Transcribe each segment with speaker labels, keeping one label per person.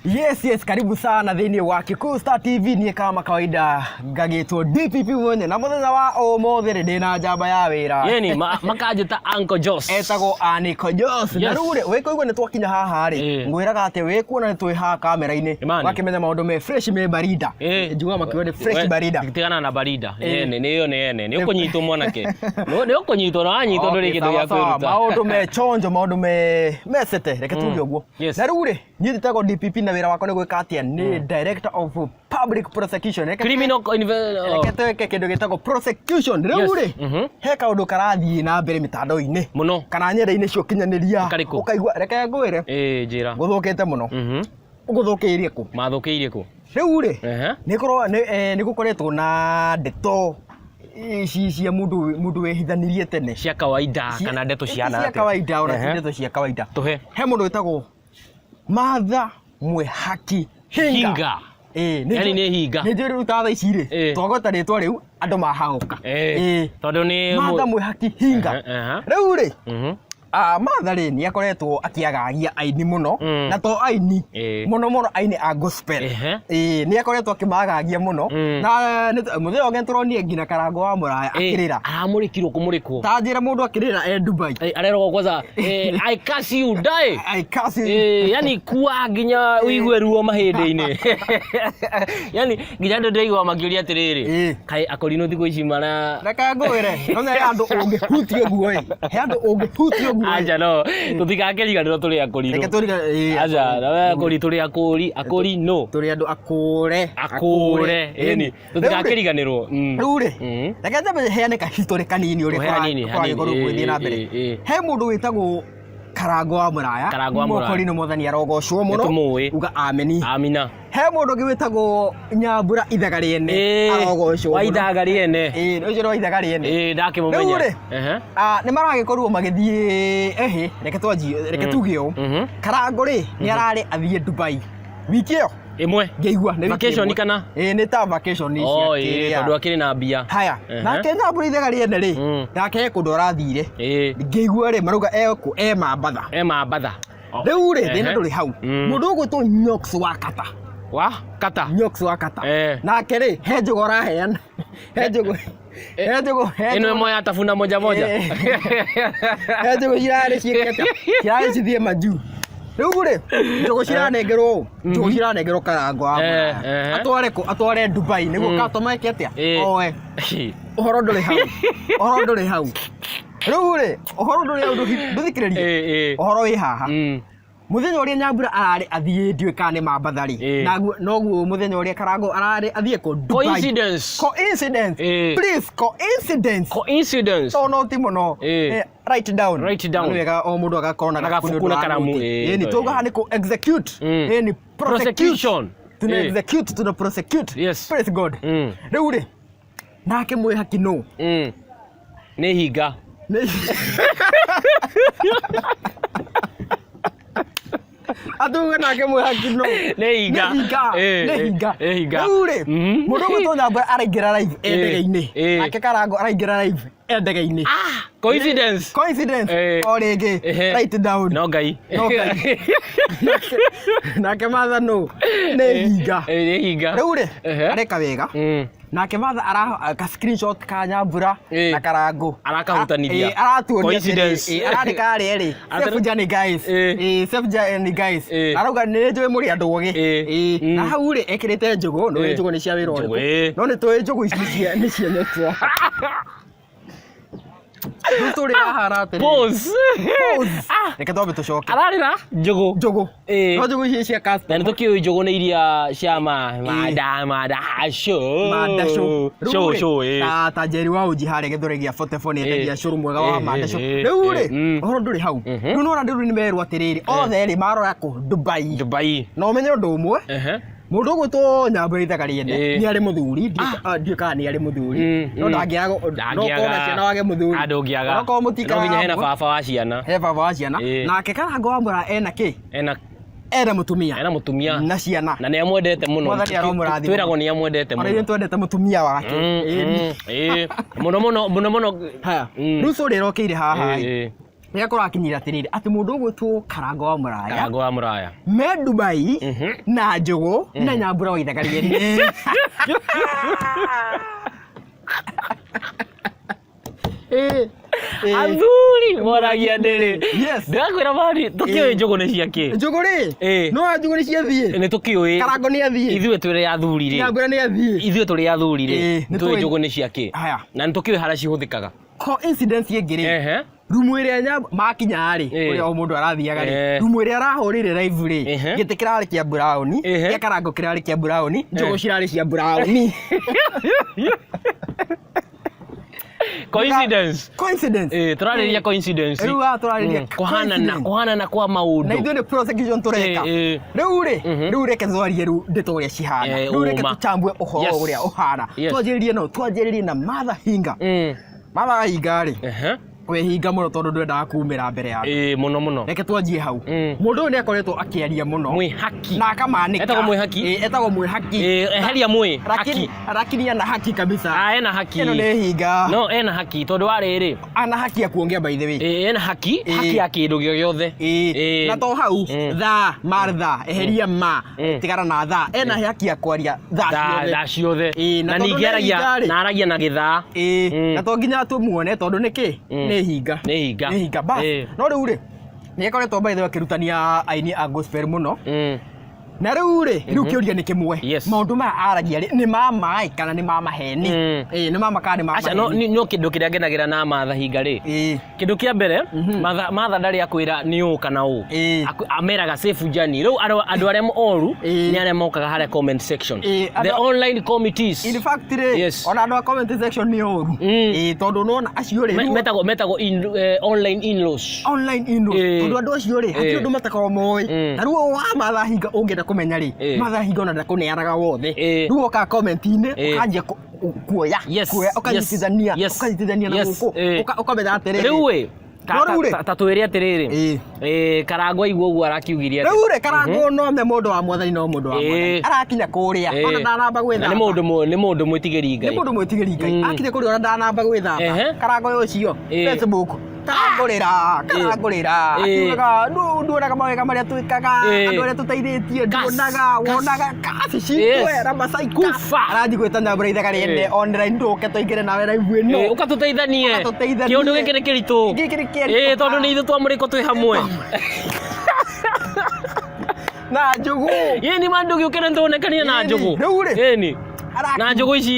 Speaker 1: Yes, karibu sana thĩinĩ wa Kikuyu Star TV. Niĩ kama kawaida ngagĩtwo DPP mwenye na mũthenya wa ũmũthĩ rĩ ndĩna njamba ya wĩra.
Speaker 2: Yeni makanjĩta Uncle Jos.
Speaker 1: Etagwo Aniko Jos. Na rĩu rĩ wĩkũigua nĩ twakinya haha rĩ, ngwĩraga atĩ wĩkuona nĩ twĩ haha kamera-inĩ,
Speaker 2: Imani.
Speaker 1: wakĩmenya maũndũ me fresh me barida. Njugaga makiuga nĩ fresh barida.
Speaker 2: Tigana na barida. Yene nĩ ĩyo nĩ yene. Nĩ ũkũnyitwo mwanake. Nĩ ũkũnyitwo na wanyitwo ndũrĩ
Speaker 1: Okay,
Speaker 2: kĩndũ gĩa
Speaker 1: sawa, sawa.
Speaker 2: kwĩruta.
Speaker 1: Maũndũ me chonjo, maũndũ me mesete, reke tuge ũguo. Na rĩu rĩ, niĩ njĩtagwo DPP na wĩra wakwa nĩ gwĩka atĩa? Nĩ Director of Public Prosecution.
Speaker 2: Criminal
Speaker 1: Reke twĩke kĩndũ gĩtagwo prosecution. Rĩu rĩ, he kaũndũ karathiĩ na mbere mĩtandao-inĩ
Speaker 2: Mũno.
Speaker 1: kana nyenda-inĩ cia ũkinyanĩria.
Speaker 2: Karĩkũ?
Speaker 1: Ũkaigua, reke ngwĩre,
Speaker 2: Ĩĩ njĩra.
Speaker 1: gũthũkĩte mũno. Gũthũkĩirie kũ?
Speaker 2: Mathũkĩirie kũ?
Speaker 1: Rĩu rĩ, nĩ gũkoretwo na ndeto ici cia mũndũ wehithanirie tene.
Speaker 2: Cia kawaida kana ndeto cia
Speaker 1: cia kawaida ona ti ndeto cia kawaida.
Speaker 2: Tũhe.
Speaker 1: He mũndũ wĩtagwo Martha Mwĩhaki Hinga.
Speaker 2: Hinga.
Speaker 1: Ĩĩ, nĩ
Speaker 2: Yani nĩ hinga.
Speaker 1: Nĩ njũĩ rĩu ta thaa ici rĩ, twagweta rĩtwa rĩu andũ mahagũka. Ĩĩ.
Speaker 2: Tondũ nĩ
Speaker 1: Martha Mwĩhaki Hinga.
Speaker 2: Ehe, ehe.
Speaker 1: Rĩu rĩ, Martha rĩ nĩ akoretwo akĩagagia aini mũno, na to aini, mũno mũno aini a gospel. Ĩĩ, nĩ akoretwo akĩmagagia mũno, na mũthenya ũngĩ nĩtũronire nginya Karango wa Mũraya akĩrĩra.
Speaker 2: Aramũrĩkirwo kũmũrĩkwo.
Speaker 1: Ta njĩra mũndũ akĩrĩra e Dubai.
Speaker 2: Arerwo kwanza, I curse you die.
Speaker 1: I curse you.
Speaker 2: Yani kua nginya ũigue ruo mahĩndĩ-inĩ. Yani nginya andũ ndĩraigua makĩũria atĩrĩrĩ, kaĩ akorino thikũ ici mara
Speaker 1: Reke ngwĩre, no he andũ ũngĩhutia ũguo ĩ. He andũ ũngĩhutia ũguo ĩ.
Speaker 2: Aca no, tũtigakĩriganĩrwo tũrĩ akorino.
Speaker 1: Reke tũriga ĩ.
Speaker 2: Aca, na akori tũrĩ akũri, akũri no.
Speaker 1: Tũrĩ andũ akũre.
Speaker 2: Akũre, ĩni. Tũtigakĩriganĩrwo.
Speaker 1: Rĩu rĩ, reke nyambe heane ka history kanini ũrĩa
Speaker 2: Ũhe hanini,
Speaker 1: kũragĩkorwo
Speaker 2: hanini,
Speaker 1: gũgĩthiĩ na mbere. He mũndũ wĩtagwo Karango wa Mũraya.
Speaker 2: Karango wa Mũraya.
Speaker 1: Mũkorino Mwathani arogocwo mũno.
Speaker 2: Nĩtũmũĩ.
Speaker 1: Uga ameni.
Speaker 2: Amina.
Speaker 1: He mũndũ ũngĩ wĩtagwo Nyambura Ithaga Rĩene. Arogocwo
Speaker 2: Wa
Speaker 1: mũno.
Speaker 2: ithaga rĩene.
Speaker 1: Ĩĩ, ũcio nĩ wa Ithaga rĩene.
Speaker 2: Ĩĩ, ndakĩmũmenya.
Speaker 1: Rĩu rĩ, nĩ maragĩkorirwo magĩthiĩ ehe, reke twanjie, reke tuge ũũ. Karango rĩ, nĩ ararĩ athiĩ Dubai. Wiki ĩyo
Speaker 2: Ĩmwe.
Speaker 1: ngĩigua nĩ wiki
Speaker 2: Vacation
Speaker 1: ĩmwe.
Speaker 2: kana?
Speaker 1: Ĩĩ, nĩ ta vacation cia
Speaker 2: Oh, ĩĩ,
Speaker 1: kĩrĩa.
Speaker 2: tondũ akĩrĩ na mbia.
Speaker 1: Haya, nake Nyambura Ithaga Rĩene rĩ, nake he kũndũ arathire. Ngĩigua rĩ, marauga e kũ, e Mambatha.
Speaker 2: E Mambatha.
Speaker 1: Rĩu rĩ, thĩna ndũrĩ hau. Mũndũ ũgwĩtwo Nyox wa Kata.
Speaker 2: Wa Kata.
Speaker 1: Nyox wa Kata. Nake rĩ, he njũgũ araheana. He njũgũ. He njũgũ. He
Speaker 2: Ĩno
Speaker 1: njũgũ.
Speaker 2: ĩmwe ya tabuna moja moja.
Speaker 1: He njũgũ cirarĩ ciĩke atĩa? Cirarĩ cithiĩ majuu. Rĩu rĩ, njũgũ ciranengerwo ũũ. Njũgũ ciranengerwo Karango wa Mũraya. Atware kũ? Atware Dubai nĩguo customer eke atĩa? Oe. Ũhoro ndũrĩ hau. Ũhoro ndũrĩ hau. Rĩu rĩ, ũhoro ndũrĩ hau ndũthikĩrĩrie. Ũhoro wĩ haha. Mũthenya ũrĩa Nyambura ararĩ athiĩ ndiũĩ kana nĩ Mambatha rĩ, naguo noguo mũthenya ũrĩa Karango ararĩ athiĩ kũ? Dubai.
Speaker 2: Coincidence.
Speaker 1: Coincidence. Please, coincidence.
Speaker 2: Coincidence.
Speaker 1: To noti mũno. Write down.
Speaker 2: Write down.
Speaker 1: Nĩ wega o mũndũ agakorwo na
Speaker 2: Na
Speaker 1: gabuku nĩ
Speaker 2: gabuku
Speaker 1: ũndũ
Speaker 2: na
Speaker 1: wa
Speaker 2: karamu,
Speaker 1: noti. Ĩni, tuga haha nĩ kũ execute. Ĩni, prosecute.
Speaker 2: Prosecution.
Speaker 1: Tuna execute, tuna prosecute. Praise God. Rĩu rĩ, nake mwĩhaki nũ?
Speaker 2: Nĩ hinga.
Speaker 1: Atuge nake mwĩhaki nũ?
Speaker 2: Nĩ hinga.
Speaker 1: Nĩ hinga. Nĩ hinga.
Speaker 2: Nĩ hinga.
Speaker 1: Rĩu rĩ, mũndũ ũgwĩtwo Nyambura araingĩra live e ndege-inĩ. Nake Karango araingĩra live e ndege-inĩ.
Speaker 2: Coincidence.
Speaker 1: Coincidence. O rĩngĩ. Write down.
Speaker 2: No Ngai.
Speaker 1: No Ngai. Nake Martha nũ? Nĩ hinga.
Speaker 2: Nĩ hinga.
Speaker 1: Rĩu rĩ, areka wega. Nake Martha ara ka screenshot ka Nyambura na Karango.
Speaker 2: Arakahutaniria.
Speaker 1: Aratuonia
Speaker 2: Coincidence.
Speaker 1: Arandĩka harĩa rĩ. Safe journey guys. Safe journey guys. Arauga nĩ njũĩ mũrĩ andũ ogĩ. Na hau rĩ ekĩrĩte njũgũ, nĩ njũgũ nĩ cia wĩra ũrĩkũ. No nĩ tũĩ njũgũ ici nĩ cia nyekwa. Rĩu tũrĩ haha atĩrĩrĩ.
Speaker 2: Pause.
Speaker 1: Pause. Reke twambe tũcoke.
Speaker 2: Ararĩra njũgũ.
Speaker 1: Njũgũ. No njũgũ ici cia
Speaker 2: Na nĩ tũkĩũĩ njũgũ nĩ iria cia manda manda show.
Speaker 1: Manda show.
Speaker 2: Show show
Speaker 1: Ta Njeri wa Ũnji harĩa gĩthũri gĩa 44 nĩ endagia cũrũ mwega wa manda show. Rĩu rĩ, ũhoro ndũrĩ hau. Rĩu nĩwona rĩu nĩ merwo atĩrĩrĩ, othe rĩ marora kũ? Dubai.
Speaker 2: Dubai.
Speaker 1: Na ũmenye ũndũ ũmwe, mũndũ ũgwĩtwo Nyambura Ithaga Rĩene nĩ arĩ mũthuri, ndiũĩ kana nĩ arĩ mũthuri, no ndangĩaga, no ũkorwo na ciana wage mũthuri.
Speaker 2: Ndũngĩaga.
Speaker 1: Onokorwo mũtikaraga
Speaker 2: No nginya hena
Speaker 1: hamwe.
Speaker 2: baba wa ciana.
Speaker 1: He baba wa ciana. Nake Karango wa Mũraya ena kĩ?
Speaker 2: Ena
Speaker 1: Ena mũtumia.
Speaker 2: Ena mũtumia.
Speaker 1: Na ciana.
Speaker 2: Na nĩ amwendete mũno.
Speaker 1: Mwathani aromũrathima.
Speaker 2: Twĩragwo nĩ amwendete
Speaker 1: mũno. Ona ithuĩ twendete mũtumia wake.
Speaker 2: Mũno mũno mũno mũno.
Speaker 1: Haya. Rĩu story ĩrokĩire haha. Rĩrĩa kũrakinyire atĩrĩrĩ atĩ mũndũ ũgwĩtwo Karango wa Mũraya
Speaker 2: Karango wa Mũraya
Speaker 1: me Dubai na Njũgũ na Nyambura wa Ithaga Rĩene. Ĩ, ĩ.
Speaker 2: Athuri moragia ndĩrĩ.
Speaker 1: Yes.
Speaker 2: Ndĩrakwĩra mani tũkĩũĩ njũgũ nĩ ciakĩ.
Speaker 1: Njũgũ rĩ
Speaker 2: Ĩ.
Speaker 1: no njũgũ nĩ ciathiĩ.
Speaker 2: Nĩ tũkĩũĩ.
Speaker 1: Karango nĩ athiĩ.
Speaker 2: Ithuĩ twĩrĩ athuri rĩ.
Speaker 1: Nyambura nĩ athiĩ.
Speaker 2: Ithuĩ tũrĩ athuri rĩ.
Speaker 1: Ĩ, nĩ
Speaker 2: Tũĩ
Speaker 1: tũĩ.
Speaker 2: njũgũ nĩ ciakĩ.
Speaker 1: Haya.
Speaker 2: Na nĩ tũkĩũĩ harĩa cihũthĩkaga.
Speaker 1: Coincidence ĩngĩ rĩ
Speaker 2: Ehe.
Speaker 1: Rumu ĩrĩa makinya rĩ
Speaker 2: Ĩ.
Speaker 1: ũrĩa o mũndũ arathiaga rĩ
Speaker 2: Eh.
Speaker 1: rumu ĩrĩa arahũrĩire live rĩ
Speaker 2: Ehe.
Speaker 1: gĩtĩ kĩrarĩ kĩa brown
Speaker 2: Ehe.
Speaker 1: gĩa Karango kĩrarĩ kĩa brown njũgũ
Speaker 2: Eh.
Speaker 1: cirarĩ cia brown.
Speaker 2: Coincidence.
Speaker 1: Coincidence.
Speaker 2: Eh, tũrarĩrĩria coincidence.
Speaker 1: Rĩu haha tũrarĩrĩria
Speaker 2: Kũhanana,
Speaker 1: coincidence.
Speaker 2: kũhanana kwa maũndũ.
Speaker 1: Na ithuĩ nĩ prosecution tũreka.
Speaker 2: Eh, eh.
Speaker 1: Rĩu rĩ rĩu reke twarie rĩu ndeto ũrĩa cihana.
Speaker 2: Eh,
Speaker 1: Rĩu reke
Speaker 2: ũma.
Speaker 1: tũchambue ũhoro
Speaker 2: Yes.
Speaker 1: ũrĩa ũhana.
Speaker 2: Yes.
Speaker 1: Twanjĩrĩrie no twanjĩrĩrie na Martha Hinga. Martha Hinga rĩ
Speaker 2: Ehe.
Speaker 1: kwĩhinga mũno tondũ ndwendaga kumĩra mbere ya andũ.
Speaker 2: Eh, mũno mũno.
Speaker 1: Reke twanjie hau. Mũndũ ũyũ nĩ akoretwo akĩaria mũno
Speaker 2: Mwĩhaki.
Speaker 1: na akamanĩka.
Speaker 2: Etagwo mwĩhaki?
Speaker 1: Ĩ, etagwo mwĩhaki.
Speaker 2: Eh, eheria mwĩ
Speaker 1: Lakini
Speaker 2: haki.
Speaker 1: lakini ana haki kabisa.
Speaker 2: Ah, ena haki.
Speaker 1: Ĩno nĩ hinga.
Speaker 2: No, ena haki tondũ wa rĩrĩ.
Speaker 1: Ana haki ya kuongea by the way.
Speaker 2: Eh, ena haki,
Speaker 1: Eh.
Speaker 2: haki ya kĩndũ gĩogĩothe.
Speaker 1: Ĩ,
Speaker 2: Eh.
Speaker 1: na to hau tha Martha eheria ma tigana na tha ena haki ya kwaria tha ciothe.
Speaker 2: Tha ciothe.
Speaker 1: Ĩ, na
Speaker 2: Na
Speaker 1: tondũ
Speaker 2: ningĩ
Speaker 1: nĩ
Speaker 2: aragia
Speaker 1: hinga rĩ.
Speaker 2: na aragia na gĩthaa.
Speaker 1: Ĩ, na to nginya tũmuone tondũ nĩ kĩ nĩ hinga
Speaker 2: Nĩ hinga.
Speaker 1: nĩ hinga bas.
Speaker 2: Ĩ.
Speaker 1: No rĩu rĩ nĩ akoretwo by the way akĩrutania aini a gospel mũno na rĩu rĩ rĩu kĩũria nĩ kĩmwe.
Speaker 2: Yes.
Speaker 1: Maũndũ maya aragia rĩ nĩ ma maĩ kana nĩ ma maheni? Ĩ, nĩ ma ma kana nĩ ma
Speaker 2: Aca no
Speaker 1: maheni?
Speaker 2: no kĩndũ kĩrĩa ngenagĩra na Martha Hinga rĩ.
Speaker 1: Ĩ.
Speaker 2: Kĩndũ kĩa mbere Martha Martha ndarĩ akwĩra nĩ ũũ kana ũũ.
Speaker 1: Ĩ.
Speaker 2: Ameraga safe journey. Rĩu andũ arĩa oru
Speaker 1: Ĩ.
Speaker 2: nĩ arĩa mokaga harĩa comment section.
Speaker 1: Ĩ,
Speaker 2: The online committees.
Speaker 1: In fact rĩ
Speaker 2: Yes.
Speaker 1: ona andũ a comment section nĩ oru. Ĩ, tondũ nona acio rĩ
Speaker 2: Metagwo metagwo online in-laws.
Speaker 1: Online in-laws.
Speaker 2: Ĩ.
Speaker 1: Tondũ andũ acio rĩ hatirĩ
Speaker 2: Ĩ.
Speaker 1: ũndũ matakoragwo moĩ. Na rĩu wa Martha Hinga ũngĩenda kũmenya rĩ
Speaker 2: Ĩ.
Speaker 1: Martha Hinga ona ndakũneanaga wothe.
Speaker 2: Ĩ.
Speaker 1: Rĩu ũkaga comment-inĩ
Speaker 2: Ĩ.
Speaker 1: ũkanjia kuoya
Speaker 2: Yes.
Speaker 1: kuoya ũkanyitithania
Speaker 2: Yes.
Speaker 1: ũkanyitithania na
Speaker 2: Yes.
Speaker 1: gũkũ
Speaker 2: Ĩ.
Speaker 1: ũkamenya atĩrĩrĩ
Speaker 2: Rĩu ĩ
Speaker 1: No rĩu rĩ
Speaker 2: ta twĩre atĩrĩrĩ.
Speaker 1: Ĩ.
Speaker 2: Eh, Karango aigua ũguo arakiugire atĩ
Speaker 1: Rĩu rĩ Karango no me mũndũ wa mwathani no mũndũ wa
Speaker 2: Ĩ.
Speaker 1: mwathani arakinya kũrĩa
Speaker 2: Ĩ.
Speaker 1: ona ndanamba
Speaker 2: Na
Speaker 1: gwĩthamba.
Speaker 2: nĩ mũndũ nĩ mũndũ mwĩtigĩri
Speaker 1: Nĩ
Speaker 2: Ngai.
Speaker 1: mũndũ mwĩtigĩri Ngai akinya kũrĩa ona ndanamba gwĩthamba.
Speaker 2: Ehe.
Speaker 1: Karango ũcio
Speaker 2: Ĩ.
Speaker 1: Facebook karangũrĩra karangũrĩra
Speaker 2: Ĩ.
Speaker 1: akiugaga nduonaga mawega marĩa twĩkaga
Speaker 2: Ĩ.
Speaker 1: andũ arĩa tũteithĩtie
Speaker 2: Kas,
Speaker 1: nduonaga
Speaker 2: kas.
Speaker 1: wonaga kasi
Speaker 2: Yes.
Speaker 1: citũ era macaika
Speaker 2: Kufa.
Speaker 1: arathiĩ gwĩta Nyambura Ithaga rĩene
Speaker 2: Ĩ.
Speaker 1: online ndũke tũingĩre nawe live ĩno.
Speaker 2: Eh, ũkatũteithanie.
Speaker 1: Ũgatũteithanie.
Speaker 2: Kĩũndũ gĩkĩ nĩ kĩritũ.
Speaker 1: Gĩkĩ nĩ kĩritũ.
Speaker 2: Eh, tondũ nĩ ithuĩ twamũrĩkwo twĩ hamwe.
Speaker 1: Na njũgũ
Speaker 2: Ĩni ma ndũgĩũke nĩ tuonekanie na
Speaker 1: Ĩni,
Speaker 2: njũgũ.
Speaker 1: rĩu rĩ.
Speaker 2: Ĩni.
Speaker 1: Araki-
Speaker 2: Na njũgũ ici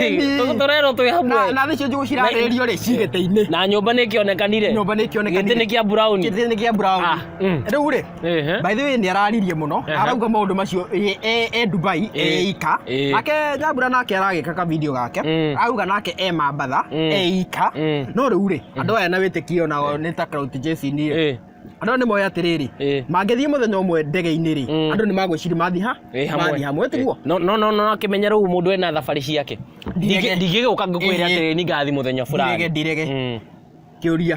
Speaker 1: Ĩni.
Speaker 2: tũrerwo twĩ
Speaker 1: na
Speaker 2: hamwe.
Speaker 1: na nĩcio njũgũ cirarĩrĩrio rĩ ci gĩtĩ-inĩ.
Speaker 2: Na nyũmba nĩ ĩkĩonekanire.
Speaker 1: Nyũmba nĩ ĩkĩonekanire.
Speaker 2: Gĩtĩ nĩ kĩa brown.
Speaker 1: Gĩtĩ nĩ kĩa brown.
Speaker 2: Ah,
Speaker 1: Rĩu rĩ
Speaker 2: Ehe.
Speaker 1: by the way nĩ araririe mũno
Speaker 2: Ehe.
Speaker 1: arauga maũndũ macio e Dubai
Speaker 2: Ĩ.
Speaker 1: e ika.
Speaker 2: Ĩ.
Speaker 1: Nake Nyambura nake aragĩka ka video gake arauga nake e Mambatha e ika. No rĩu rĩ andũ aya na wĩtĩkio nao nĩ ta Clout Jason rĩ
Speaker 2: Ĩ.
Speaker 1: andũ nĩ moĩ atĩrĩrĩ
Speaker 2: Ĩ.
Speaker 1: mangĩthiĩ mũthenya ũmwe ndege-inĩ rĩ andũ nĩ magwĩciria mathiĩ ha
Speaker 2: Ĩ, hamwe.
Speaker 1: mathiĩ hamwe tiguo.
Speaker 2: No no no no akĩmenya rĩu mũndũ ena thabarĩ ciake.
Speaker 1: Ndirege.
Speaker 2: Ndingĩgĩũka ngũkwĩre
Speaker 1: Ĩ.
Speaker 2: atĩrĩ ni ngathi mũthenya fulani.
Speaker 1: Ndirege, ndirege. Kĩũria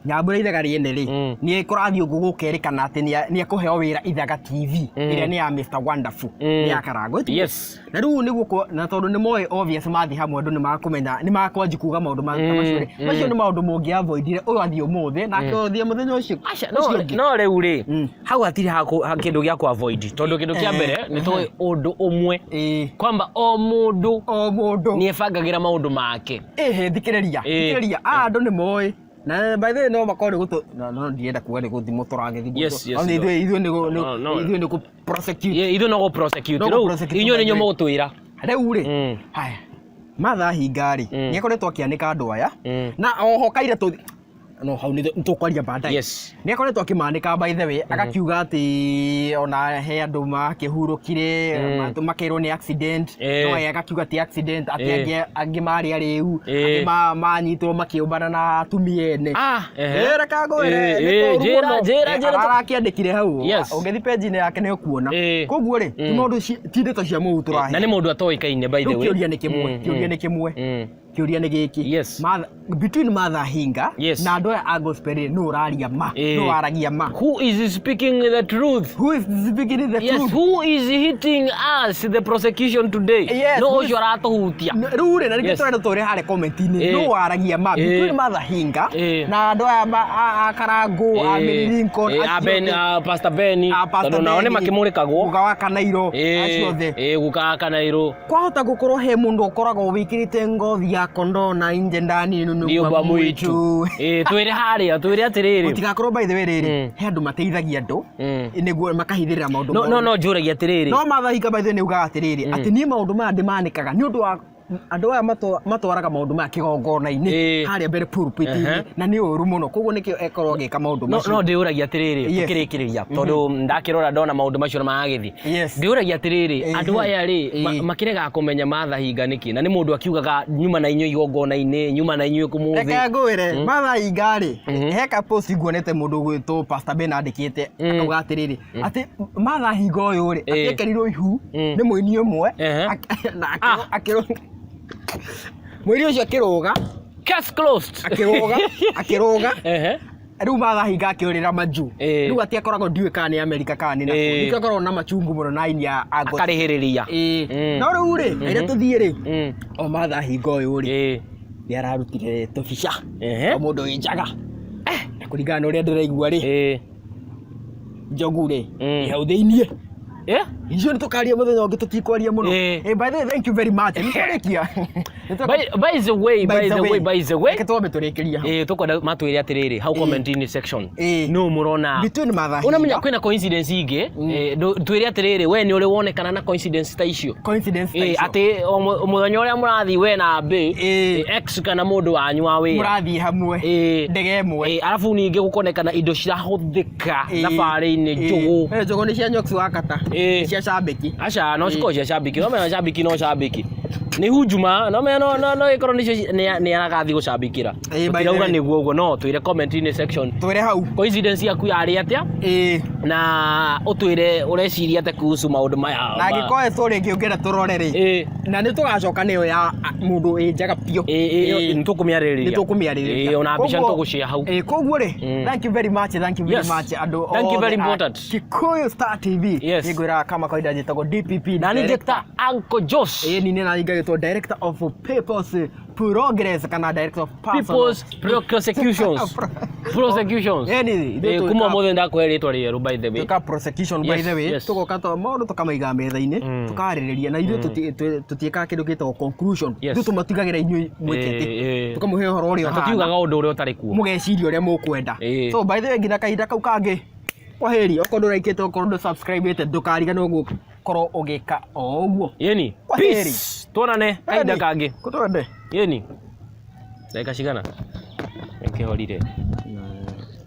Speaker 1: Nyambura Ithaga rĩene rĩ nĩ kũrathiĩ ũguo gũkerĩkana atĩ nĩ ekũheo wĩra Ithaga TV ĩrĩa nĩ ya Mr Wonderful nĩ ya Karango tiguo?
Speaker 2: Yes.
Speaker 1: Na rĩu nĩguo na tondũ nĩ moĩ obvious mathiĩ hamwe andũ nĩ makũmenya nĩ makwanji kuga maũndũ ta macio rĩ macio nĩ maũndũ mũngĩ avoidire ũyũ athiĩ ũmũthĩ nake ũyũ athiĩ mũthenya ũcio
Speaker 2: Aca,
Speaker 1: ũcio
Speaker 2: no
Speaker 1: ũngĩ.
Speaker 2: no rĩu rĩ hau hatirĩ kĩndũ gĩa kũ avoid tondũ kĩndũ kĩa mbere nĩ tũĩ ũndũ ũmwe
Speaker 1: Ĩ.
Speaker 2: kwamba o mũndũ
Speaker 1: O mũndũ
Speaker 2: nĩ ebangagĩra maũndũ make.
Speaker 1: Ĩhĩ thikĩrĩria
Speaker 2: Ĩ.
Speaker 1: thikĩrĩria aya andũ nĩ moĩ na by the way no makorwo nĩ gũtũ no no ndirenda kuga nĩ gũthimwo tũragĩthimwo.
Speaker 2: Yes, yes,
Speaker 1: No,
Speaker 2: no.
Speaker 1: ithuĩ nĩ
Speaker 2: No, no.
Speaker 1: ithuĩ nĩ kũ prosecute.
Speaker 2: Ithuĩ no gũ prosecute
Speaker 1: No gũ
Speaker 2: rĩu
Speaker 1: prosecute
Speaker 2: inyuĩ
Speaker 1: by
Speaker 2: nĩ
Speaker 1: the
Speaker 2: inyuĩ
Speaker 1: way.
Speaker 2: mũgũtwĩra.
Speaker 1: Rĩu rĩ haya Martha Hinga rĩ nĩ akoretwo akĩanĩka andũ aya na oho kaire tũ no hau nĩ tũkwaria baadaye.
Speaker 2: Yes.
Speaker 1: Nĩ akoretwo akĩmanĩka by the way agakiuga atĩ ona he andũ makĩhurũkire makerwo nĩ accident no ye agakiuga ti accident atĩ angĩ marĩ arĩu angĩ manyitwo makĩũmbana na atumia ene.
Speaker 2: Ah, ehe.
Speaker 1: Reke ngwĩre,
Speaker 2: Eh,
Speaker 1: nĩ
Speaker 2: eh,
Speaker 1: kũũru
Speaker 2: njĩra,
Speaker 1: mũno.
Speaker 2: njĩra, njĩra
Speaker 1: Arakĩandĩkire hau
Speaker 2: Yes.
Speaker 1: ũngĩthiĩ page-inĩ yake nĩ ũkuona.
Speaker 2: Eh.
Speaker 1: Koguo rĩ ti maũndũ ti ndeto cia mũhu tũrahe.
Speaker 2: Na nĩ mũndũ atoĩkaine by the
Speaker 1: Rĩu
Speaker 2: way.
Speaker 1: kĩũria nĩ kĩmwe kĩũria nĩ kĩmwe. Kĩũria nĩ gĩkĩ. Between Martha Hinga na andũ aya a gospel rĩ, nũ ũraria ma? Nũ waragia ma?
Speaker 2: Who is speaking the truth?
Speaker 1: Who is speaking the truth?
Speaker 2: Who is hitting us the prosecution today?
Speaker 1: Yes,
Speaker 2: No
Speaker 1: who is-
Speaker 2: ũcio aratũhutia.
Speaker 1: Rĩu rĩ, na nĩkĩo tũrenda tũre harĩa comment-inĩ, nũ waragia ma between Martha Hinga na andũ aya a Karangũ, a Mary Lincoln, acio
Speaker 2: A Ben,
Speaker 1: othe,
Speaker 2: a Pastor Ben,
Speaker 1: a Pastor
Speaker 2: tondũ nao nĩ
Speaker 1: Benny,
Speaker 2: makĩmũrĩkagwo.
Speaker 1: Guka wa Kanairo, acio othe.
Speaker 2: Guka wa Kanairo.
Speaker 1: Kwahota gukorwo he mundu ukoragwo wikirite ngothi ya kondoo na inje ndani
Speaker 2: nĩ ũmba mwitu. Twĩre harĩa, twĩre atĩrĩrĩ.
Speaker 1: Gutigakorwo by the way rĩrĩ, he andũ mateithagia andũ nĩguo makahithĩrĩra maũndũ
Speaker 2: No
Speaker 1: moru.
Speaker 2: no no njũragia atĩrĩrĩ.
Speaker 1: No Martha Hinga by the way nĩ ugaga atĩrĩrĩ, atĩ niĩ maũndũ maya ndĩmanĩkaga nĩ ũndũ wa andũ aya matwaraga maũndũ maya kĩgongona-inĩ harĩa mbere pulpit-inĩ, na nĩ ũru mũno, koguo nĩkĩo ekorwo agĩka maũndũ
Speaker 2: No
Speaker 1: macio.
Speaker 2: no ndĩũragia atĩrĩrĩ, tũkĩrĩkĩrĩria, tondũ ndakĩrora ndona maũndũ macio na maragĩthiĩ. Ndĩũragia atĩrĩrĩ, andũ aya rĩ, makĩregaga kũmenya Martha Hinga nĩkĩ? Na nĩ mũndũ akiugaga nyuma na inyuĩ igongona-inĩ, nyuma na inyuĩ kũmũthĩ.
Speaker 1: Reke ngwĩre, Martha Hinga rĩ, he ka post nguonete mũndũ ũgwĩtwo Pastor Ben andĩkĩte, akauga atĩrĩrĩ, atĩ Martha Hinga ũyũ rĩ, atĩekerirwo ihu nĩ mũini ũmwe, na akĩrwo mũini ũcio akĩrũga.
Speaker 2: Case closed.
Speaker 1: Akĩrũga, akĩrũga. Rĩu Martha Hinga akĩũrĩra majuu. Rĩu atĩ akoragwo ndiũĩ kana nĩ Amerika kana nĩ nakũ. Nĩkĩo akoragwo na machungu mũno na aini a gospel.
Speaker 2: Akarĩhĩrĩria.
Speaker 1: No rĩu rĩ, rĩrĩa tũthiĩ rĩ, o Martha Hinga ũyũ rĩ, nĩ ararutire tũbica. O mũndũ wĩ njaga. Na kũringana na ũrĩa ndĩraigua rĩ, njogu rĩ, ĩ hau thĩiniĩ. Icio nĩ tũkaria mũthenya ũngĩ, tũtikwaria mũno. By the way, thank you very much. Nĩ twarĩkia.
Speaker 2: By the way, by the way, by the way.
Speaker 1: Reke twambe tũrĩkĩrie hau.
Speaker 2: Tũkwenda matwĩre atĩrĩrĩ, hau comment-inĩ section. Nũ mũrona?
Speaker 1: Between Martha Hinga.
Speaker 2: Ũramenya kwĩna coincidence ingĩ. Twĩre atĩrĩrĩ, we nĩ ũrĩ wonekana na coincidence ta icio?
Speaker 1: Coincidence ta icio.
Speaker 2: Atĩ o mũthenya ũrĩa mũrathiĩ we na B, X kana mũndũ wanyu wa wĩra.
Speaker 1: Mũrathiĩ hamwe. Ndege ĩmwe.
Speaker 2: Arabu ningĩ gũkonekana indo cirahũthĩka thabarĩ-inĩ, njũgũ.
Speaker 1: Njũgũ nĩ cia Nyox wa Kata. Cia cambĩki.
Speaker 2: Aca, no cikorwo cia cambĩki. No menya cambĩki no cambĩki. Nĩ hunjuma, no menya no, no, no ĩkorwo nĩcio nĩ aragathiĩ gũcambĩkĩra.
Speaker 1: By the
Speaker 2: Tũtirauga
Speaker 1: way.
Speaker 2: nĩguo ũguo, no twĩre comment-inĩ section.
Speaker 1: Twĩre hau.
Speaker 2: Coincidence yaku yarĩ atĩa? Na ũtwĩre ũreciria atĩa kuhusu maũndũ maya.
Speaker 1: Na angĩkorwo story ĩngĩ ũngĩenda tũrore rĩ. Na nĩ tũgacoka nĩyo ya mũndũ wĩ njaga biũ.
Speaker 2: Nĩ tũkũmĩarĩrĩria.
Speaker 1: Nĩ tũkũmĩarĩrĩria.
Speaker 2: Ona mbica nĩ tũgũshare hau.
Speaker 1: Koguo rĩ, thank you very much, thank you very much andũ
Speaker 2: Thank you very
Speaker 1: othe a
Speaker 2: important.
Speaker 1: Kikuyu Star TV. Nĩngwĩraga kama kawaida njĩtagwo DPP.
Speaker 2: Na nĩ
Speaker 1: Director.
Speaker 2: njĩta Uncle Josh.
Speaker 1: Ni nĩ na ngagĩtwo Director of People's Progress kana Director of Personal.
Speaker 2: People's Prosecutions. Prosecutions.
Speaker 1: Ni, ithuĩ
Speaker 2: Kuma
Speaker 1: twĩka-
Speaker 2: ũmũthĩ ndakũhe rĩtwa rĩerũ by the way.
Speaker 1: Twĩka prosecution by the way. Tũgoka to maũndũ tũkamaiga metha-inĩ, tũkarĩrĩria na ithuĩ tũtiĩkaga kĩndũ gĩtagwo conclusion. Ithuĩ tũmatigagĩra inyuĩ mwĩke atĩ. Tũkamũhe ũhoro ũrĩa
Speaker 2: Na
Speaker 1: ũhana.
Speaker 2: tũtiugaga ũndũ ũrĩa ũtarĩ kuo.
Speaker 1: Mũgeciria ũrĩa mũkwenda. So by the way nginya kahinda kau kangĩ, kwaheri. Okorwo ndũraikĩte, okorwo ndũ subscribe-ĩte, ndũkariganĩrwo gũkorwo ũgĩka o ũguo.
Speaker 2: Yeni.
Speaker 1: Kwaheri.
Speaker 2: Peace. Tuonane kahinda kangĩ.
Speaker 1: Kũtwende.
Speaker 2: Yeni. Ndagĩka cigana? Nĩkĩhorire.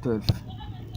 Speaker 1: 12.